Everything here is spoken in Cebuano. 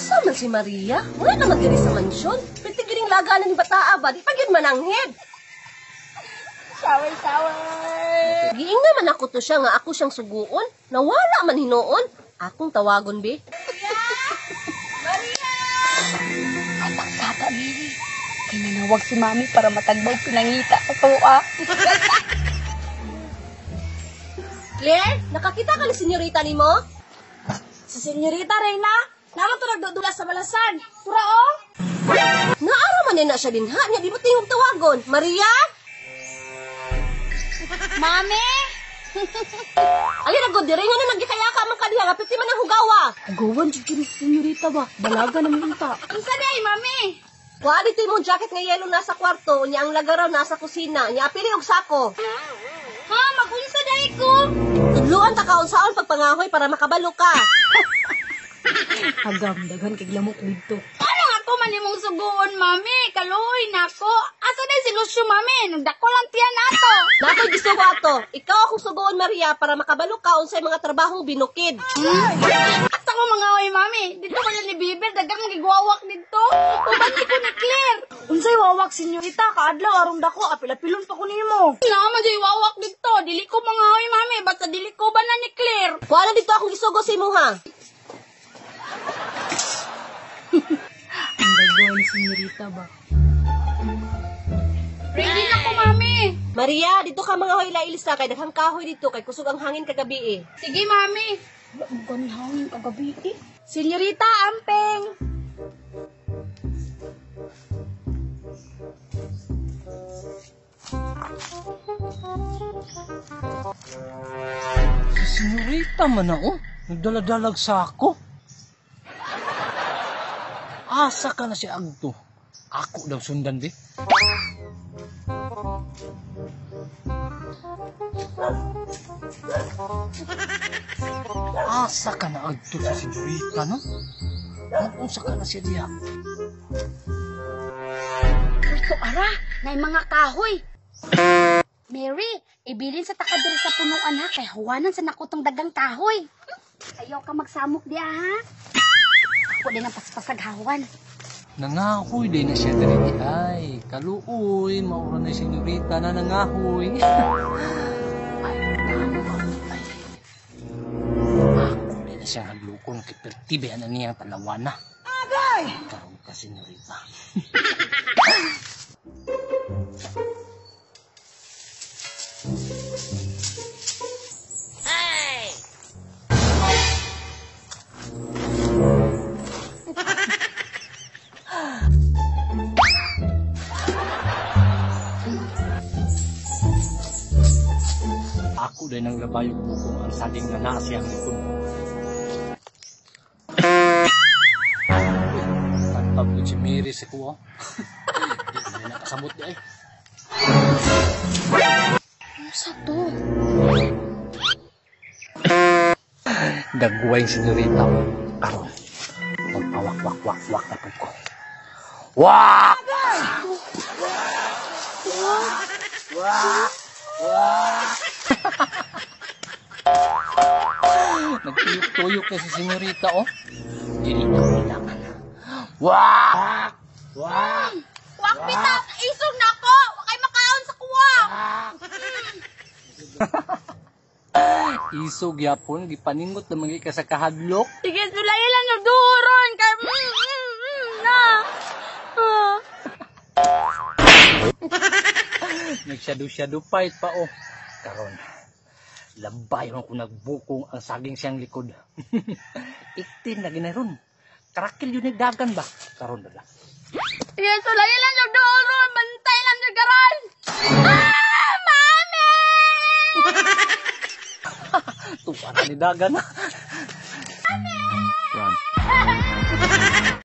Asa man si Maria? Wala naman diri sa mansyon. Pwede gining laga na ni bataa ba? Di pa gyud mananghid. Shower, shower. Giing naman ako to siya nga ako siyang suguon. Nawala man hinuon. Akong tawagon, be. Maria! Ay, pagsaba, Mary. Kay nanawag si Mami para matagbaw pinangita sa tuwa. Claire, nakakita ka ni senyorita nimo? Si Senyorita Reyna, naman to nagdudula sa balasan. Tura, oh! Naara man na siya din, ha? Nya, di ba tingog tawagon? Maria? Mami! Alin na good, diri nga na nagikayaka man kaniya, nga piti man ang hugawa. Hugawan, jud ni Senyorita ba? Balaga naman ta. Unsa day, Mami? Kuha dito imong jacket nga yellow nasa kwarto, unya ang lagaraw nasa kusina, nya apili og sako. Ha, magunsa day ko? Tudluan ta ka unsaon pagpangahoy para makabalo ka. Agam, daghan kay lamok didto. Ano nga ko man imong suguon, Mami? Kaluoy nako. Asa day si Lucio, Mami? Nagdako lang tiyan nato. Nakoy gisugo ato. Ikaw akong suguon, Maria, para makabalo ka unsay mga trabahong binukid. Asa ko mga oy, Mami? Dito ko lang ni Bibel, daghang gigwawak didto. Uban di ko ni Claire. Unsay wawak, senyorita? Kaadlaw arong dako, apil-apilon pa ko nimo. Naa man jud wawak didto. Dili ko mga oy, Mami, basta dili ko ba na ni Claire. Kuha na dito akong gisugo sa imo, ha. Ang dagol ni senyorita ba? Ready na ko, Mami. Maria, dito ka mga hoy Ilsa kay daghang kahoy dito kay kusog ang hangin kagabi eh. Sige, Mami. Wala mo gani hangin kagabi eh. Senyorita, amping! Si senyorita man na, oh. Nagdaladalag sako. Asa ka na siya agto? Ako daw sundan, be. Asa ka na agto sa senyorita, no? Mag-unsa ka na siya diha? Ito ara, na mga kahoy. Mary, ibilin sa taka diri sa punuan ha, kay huwanan sa nakutong dagang kahoy. Ayaw ka magsamok diha ha. Ako din ang paspasag hawan. Nangahoy din na siya diri di ay. Kaluoy, maura na yung senyorita na nangahoy. Ay, ay. Ako din na siya naglukon kay pertibe na niyang talawana. Agay! Karoon ka, senyorita. Ako din ang labayog bukong ang saging na naa siyang likod. Tantag ko si Mary sa kuha. Di na nakasabot di ay. Ano sa to? Dagway senyorita. Karon, magpawak-wak-wak-wak na po ko. Wak! Wak! Wak! Nagtuyok-tuyok na si senyorita, oh. Dili na kailangan. Wak! Wak! Wak bitaw, isog na ko. Wa kay makaon sa kuwa. Isog yapon, gipaningot na mga ka sa kahadlok. Sige, sulay lang yung duron kay na. Ah. Nag-shadow-shadow fight pa, oh. Karon, labay mo kung nagbukong ang saging siyang likod. Iktin na ginaron. Karakil yun nagdagan ba? Karon na lang. Sige, sulay lang yung duron. Bantay lang yung garan. Ah, Mami! Tuwa na ni dagan.